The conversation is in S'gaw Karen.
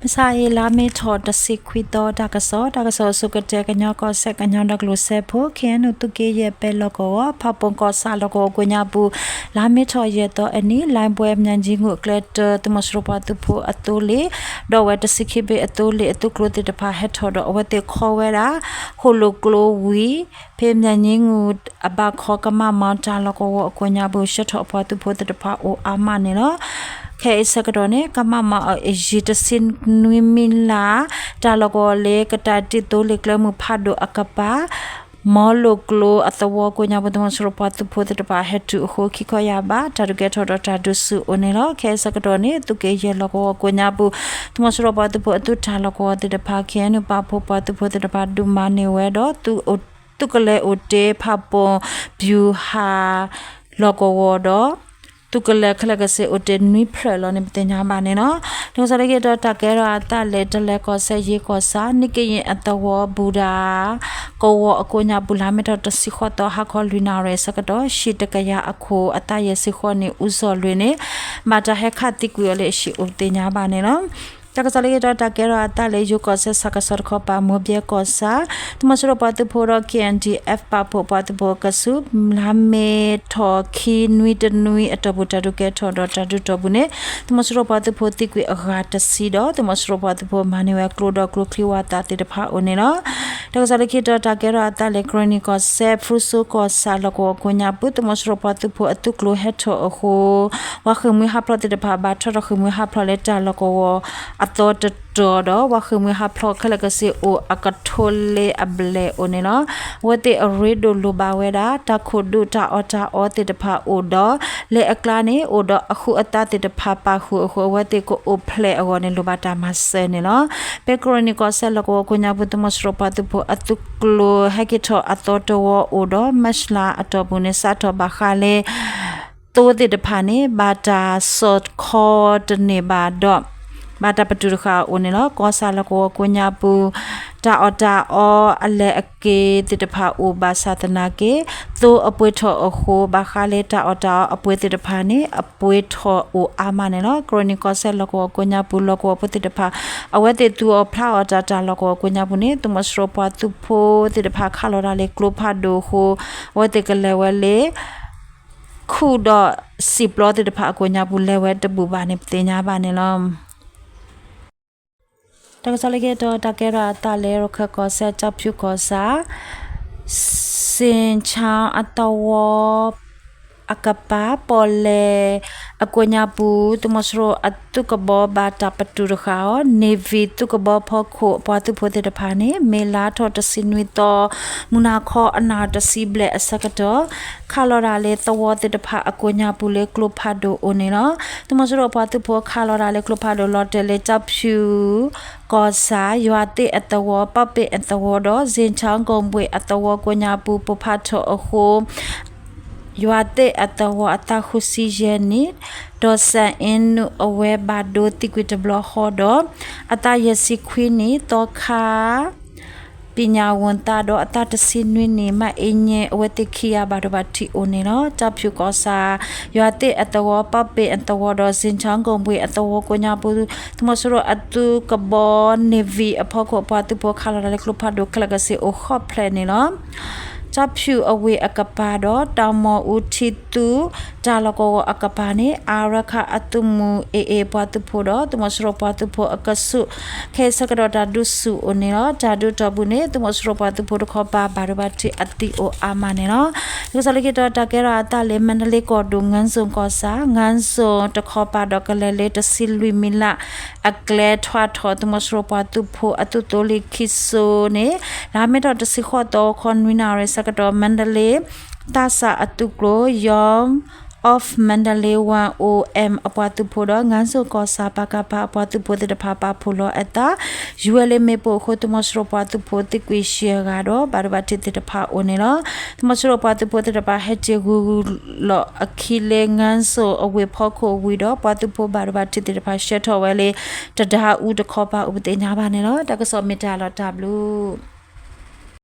မုၢ်ဆါအံၤ လါမ့ၤထီၣ်တဆံခွံသီ တၢ်ကစီၣ်, တၢ်ကစီၣ်အဆိကတၢၢ် ကညီကီၢ်စဲၣ် ကညီဒီကလုာ်စၢဖှိၣ် ခ့ၣ်အဲၣ်ယူၣ် သုးက့ယဲၢ် ပဲၤလီၢ်ကဝီၤ ဖၣ်ပူၣ်ကီၢ်ဆၣ်လီၢ်ကဝီၤကိးညါပူၤ လါမ့ၤထီၣ်ယဲၢ်သီအနံၤ လါဘွဲမၠၣ်ကၠံငူၣ်အကျဲတၢ သုးမီၤစိရိၤပှၤသုးဖိအသိလ့ၣ် ဒီးဝဲတဆံခံဘ့ၣ်အသိလ့ၣ်အသုးကျိၤသ့ၣ်တဖၣ်ဟဲထီၣ်ဒီး အဝဲသ့ၣ်ခီဝဲဒၣ် ဃိၣ်လိာ်ကျိဝံၤ ဖဲမၠၣ်ကၠံငူၣ်အဘၣ်ခီ ကမမ တၢ်လီၢ်ကဝီၤအကိးညါပူၤ ဆှၢထီၣ်အပှၤသုးဖိသ့ၣ်တဖၣ်အိၣ်အါမးန့ၣ်လီၤ. ခဲအံၤဆၢကတီၢ်န့ၣ် ကမမ အယံၤတဆံနွံမံလၢ် တၢ်လီၢ်ကဝီၤလၢကတၢၢ်တံၢ်သိလ့ၣ်ကျဲမုၢ်ဖးဒိၣ်အကပၤ မီလိာ်ကျိအသဝီကိးညါပူၤ သုးမီၤစိရိၤပှၤသုးဖိသ့ၣ်တဖၣ် ဟဲတုၤအဃိခံခီယၢ်ဘး တၢ်ဒုးကဲထီၣ်ဒီးတၢ်ဒုးဆူၣ်အိၣ်န့ၣ်လီၤ. ခဲအံၤဆၢကတီၢ်န့ၣ် သုးက့ယဲၢ်လီၢ်ကဝီၤကိးညါပူၤ သုးမီၤစိရိၤပှၤသုးဖိအသုးတၢ်လီၢ်ကဝီၤသ့ၣ်တဖၣ် ခ့ၣ်အဲၣ်ယူၣ် ပာ်ဖှိၣ်ပှၤသုးဖိသ့ၣ်တဖၣ် ဒုးမၤန့ၢ်ဝဲဒီး သုးကလၢၤအိၣ်တ့ၢ်ဖၣ်ပူၣ် ပျူၤဟး လီၢ်ကဝီၤဒီး သုးကလၢၤခဲလၢာ်ကစ့ၢ်အိၣ်တ့ၢ်နွံဖျၢၣ်လီၤန့ၣ် ပသ့ၣ်ညါဘၣ်န့ၣ်လီၤ. တၢ်ကစီၣ်လၢခံတီၤ တၢ်ကဲထီၣ်အသးလၢ တလဲၤကီၢ်စဲၣ် ယ့ၣ်ကီၢ်ဆၣ် နံၣ်ကယံၣ်အသဝီ ဘူၣ်ဒၤ ကဝီၤအကိးညါပူၤ လါမ့ၤထီၣ်တဆံဃိးသီ ဟါခီလွံၢ်နၣ်ရံၣ်ဆၢကတီၢ် ဟံၣ်တကယၤအခိၣ် အသးယဲၢ်ဆံဃိးနံၣ် အူစီၣ်လွံၢ်န့ၣ် ဘၣ်တၢ်ဟဲခးသံကွံာ်အီၤလၢအဟံၣ်အိၣ် ပသ့ၣ်ညါဘၣ်န့ၣ်လီၤ. တၢ်ကစီၣ်လၢခံတီၤ တၢ်ကဲထီၣ်အသးလၢ ယိၤကီၢ်စဲၣ် ဆၣ်ကဆီတခီပၤ မိၢ်ဘဲကီၢ်ဆၣ် သုးမီၤစိရိၤပှၤသုးဖိဒီး ခ့ၣ်အဲၣ်ယူၣ်အ့ၣ်အ့ၣ် ပာ်ဖှိၣ်ပှၤသုးဖိအကဆူး လါမ့ၤထီၣ်ခံနွံတနွံအတီၢ်ပူၤ တၢ်ဒုးကဲထီၣ်ဒီးတၢ်ဒုးတီၢ်ပူၤန့ၣ် သုးမီၤစိရိၤပှၤသုးဖိသံကွံာ်အဂၤတဆံဒီး သုးမီၤစိရိၤပှၤသုးဖိမၤန့ၢ်ဝဲကျိဒီးကျိချံဝၣ်သၣ်သ့ၣ်တဖၣ်အိၣ်န့ၣ်လီၤ. တၢ်ကစီၣ်လၢခံတီၤ တၢ်ကဲထီၣ်အသးလၢ ကရ့ၣ်နံၣ်ကီၢ်စဲၣ် ဖရူစိကီၢ်ဆၣ်လီၢ်ကဝီၤကိးညါပူၤ သုးမီၤစိရိၤပှၤသုးဖိအသုးကျိၤဟဲထီၣ်အဃိ ပှၤဃ့ၢ်မှံဟးဖျိးသ့ၣ်တဖၣ် ဘၣ်ထီၣ်ထီၣ်ဃ့ၢ်မှံဟးဖျိးလၢတၢ်လီၢ်ကဝီၤအသီတတီၤဒီး ပှၤဃ့ၢ်မှံဟးဖျိးခဲလၢာ်ကစ့ၢ်အိၣ်အကထိလၢအဘျဲၣ်အိၣ်န့ၣ်လီၤ. အဝဲသ့ၣ်အရ့ဒိၣ်လိၣ်ဘၣ်ဝဲဒၣ် တၢ်ခိၣ်ဒူၣ်တၢ်အီၣ်တၢ်အီသ့ၣ်တဖၣ်အိၣ်ဒီး လၢအကျါန့ၣ် အိၣ်ဒီးအဃုအသါသ့ၣ်တဖၣ်ပာ်ဃုာ်အဃိ အဝဲသ့ၣ်ကအိၣ်ဖျဲၣ်အဂီၢ်န့ၣ် လိၣ်ဘၣ်တၢ်မၤစၢၤန့ၣ်လီၤ. ဖဲကရ့ၣ်နံၣ်ကီၢ်စဲၣ်လီၢ်ကဝီၤကိးညါပူၤ သုးမီၤစိရိၤပှၤသုးဖိအသုးကျိၤဟဲက့ၤထီၣ်အသီတဝီအိၣ်ဒီး မၢ်ၡလါအတီၢ်ပူၤန့ၣ် စးထီၣ်ဘၣ်ဃးလၢ သိသ့ၣ်တဖၣ်န့ၣ် ဘၣ်တၢ်စိာ်ခီတန့ၢ်ဘၣ်ဒီး ဘၣ်တၢ်ပတုာ်တဃာ်အိၣ်န့ၣ်လီၤ. ကီၢ်ဆၣ်လီၢ်ကဝီၤကိးညါပူၤ တၢ်အီၣ်တၢ်အီအလဲၢ်အက့ၤသ့ၣ်တဖၣ်အိၣ်ဘၣ်ဆၣ်သနာ်က့ သိအပှ့ၤထီၣ်အဃိ ဘၣ်ဃးလၢတၢ်အီၣ်တၢ်အီအပှ့ၤသ့ၣ်တဖၣ်န့ၣ် အပှ့ၤထီၣ်အိၣ်အါမးန့ၣ်လီၤ. ကရ့ၣ်နံၣ်ကီၢ်စဲၣ်လီၢ်ကဝီၤကိးညါပူၤ လီၢ်ကဝီၤဖိသ့ၣ်တဖၣ် အဝဲသ့ၣ်သူအီၤဖျးအီၣ်တၢ် တၢ်လီၢ်ကဝီၤကိးညါပူၤန့ၣ် သုးမီၤစိရိၤပှၤသုးဖိသ့ၣ်တဖၣ်ခးလီၤတၢ်လၢကျိဖးဒိၣ်အဃိ အဝဲသ့ၣ်ကလဲၤဝဲလၢ ခူၣ်ဒီးစံာ်ပျီသ့ၣ်တဖၣ်အကိးညါပူၤ လဲၤဝဲတဘူၣ်ဘၣ်န့ၣ် ပသ့ၣ်ညါဘၣ်န့ၣ်လီၤ. တၢ်ကစီၣ်လၢခံတီၤ တၢ်ကဲထီၣ်အသးလၢ ရခၢၣ်ကီၢ်စဲၣ် ကၠီဖၠူၣ်ကီၢ်ဆၣ် စ့ၣ်ခၠါအသဝီ အကပၤ ပီၣ်လဲၣ်အကိးညါပူၤ သုးမီၤစိရိၤအသုးကဘီဘၣ်တၢ်ပတုာ်တဃာ်အီၤ Navy သုးကဘီဖီခိၣ်အပှၤသုးဖိသ့ၣ်တဖၣ်န့ၣ် မ့ၢ်လါထီၣ်တဆံနွံသီ မုၢ်နၤခီအနၣ်တဆံဘျဲၣ်အဆၢကတီၢ် ခးလီၤတၢ်လၢသဝီသ့ၣ်တဖၣ်အကိးညါပူၤလၢကျိဖးဒိၣ်အိၣ်န့ၣ်လီၤ. သုးမီၤစိရိၤအပှၤသုးဖိခးလီၤတၢ်လၢကျိဖးဒိၣ်လီၤတဲာ်လၢ ကၠီဖၠူၣ်ကီၢ်ဆၣ် ယွၤသ့ၣ်အသဝီ ပီၣ်ပဲၣ်အသဝီဒီး စ့ၣ်ခၠါကိၣ်ဘှ့ၣ်အသဝီကိးညါပူၤ ပိၢ်ဖးထီၣ်အဃိ ယွၤသ့ၣ်အသဝီအသးဃုဆံယဲၢ်နံၣ် ဒီးစၣ်အ့နုာ်အဝဲဘၣ်ဒိသံကွံာ်တဘျီဃီဒီး အသးယဲၢ်ဆံခွံနံၣ် သီခါ ပညာဝန်သား ဒီးအသးတဆံနွံနံၣ် မအ့ညဲ အဝဲသ့ၣ်ခံဂၤဘၣ်ဒိဘၣ်ထံးအိၣ်န့ၣ်လီၤ. ကၠီဖၠူၣ်ကီၢ်ဆၣ် ယွၤသ့ၣ်အသဝီ ပီၣ်ပဲၣ်အသဝီဒီး စ့ၣ်ခၠါကိၣ်ဘှ့ၣ်အသဝီကိးညါပူၤ သုးမီၤစိရိၤအသုးကဘီ Navy အဖီခိၣ်အပှၤသုးဖိခးလီၤတၢ်လၢကျိဖးဒိၣ်ခဲလၢာ်ကစ့ၢ်အိၣ်ဃီၣ်ဖျဲးန့ၣ်လီၤ. ကၠီဖၠူၣ်အဝ့ၢ်အကပၤဒီး တၢ်မီၢ်အူထံသူ တၢ်လီၢ်ကဝီၤအကပၤန့ၣ် အါရခၣ်အသုးမုၢ် AA ပှၤသုးဖိဒီး သုးမီၤစိရိၤပှၤသုးဖိအကဆူး ခဲအံၤဆၢကတီၢ်တၢ်ဒုးဆူၣ်အိၣ်န့ၣ်လီၤ. တၢ်ဒုးတီၢ်ပူၤန့ၣ် သုးမီၤစိရိၤပှၤသုးဖိတခီပၤ ဘၣ်ဒိဘၣ်ထံးအသံအိၣ်အါမးန့ၣ်လီၤ. တၢ်ကစီၣ်လၢခံတီၤ တၢ်ကဲထီၣ်အသးလၢ မါဒလ့ကီၢ်ဒိၣ် ငါးစုံကီၢ်ဆၣ် ငါးစုံတခီပၤဒီး ကလဲၤလၢတဆံလွံၢ်မံလး အကျဲထွဲထီၣ် သုးမီၤစိရိၤပှၤသုးဖိအသုးသိလ့ၣ်ခံစိၤန့ၣ် လါမ့ၤထီၣ်တဆံဃိးသီ ခီနွံနၣ်ရံၣ်ဆၢကတီၢ် မါဒလ့ သးစၢ်အသုးကျိၤ Young of Mandalay One O M အပှၤသုးဖိဒီး ငါးစုံကီၢ်ဆၣ် ပကဖ အပှၤသုးဖိသ့ၣ်တဖၣ် ပာ်ဖှိၣ်လီၤအသး ယူၤဝဲလၢမ့ၣ်ပိၢ်အဃိ သုးမီၤစိရိၤပှၤသုးဖိသံကွံာ်ယဲၢ်ဂၤဒီး ဘၣ်ဒိဘၣ်ထံးသ့ၣ်တဖၣ်အိၣ်န့ၣ်လီၤ. သုးမီၤစိရိၤပှၤသုးဖိသ့ၣ်တဖၣ် ဟဲက့ၤဂုာ်လီၤအခံလၢ ငါးစုံအဝ့ၢ်ဖီခိၣ်ဝံၤဒီး ပှၤသုးဖိဘၣ်ဒိဘၣ်ထံးသ့ၣ်တဖၣ် ဆှၢထီၣ်ဝဲလၢ တဒါအူတခီပၤအိၣ် ပသ့ၣ်ညါဘၣ်န့ၣ်လီၤ. တၢ်ကစီၣ်မ့ၢ်တၢ်လီၤတၢ်ဘျုး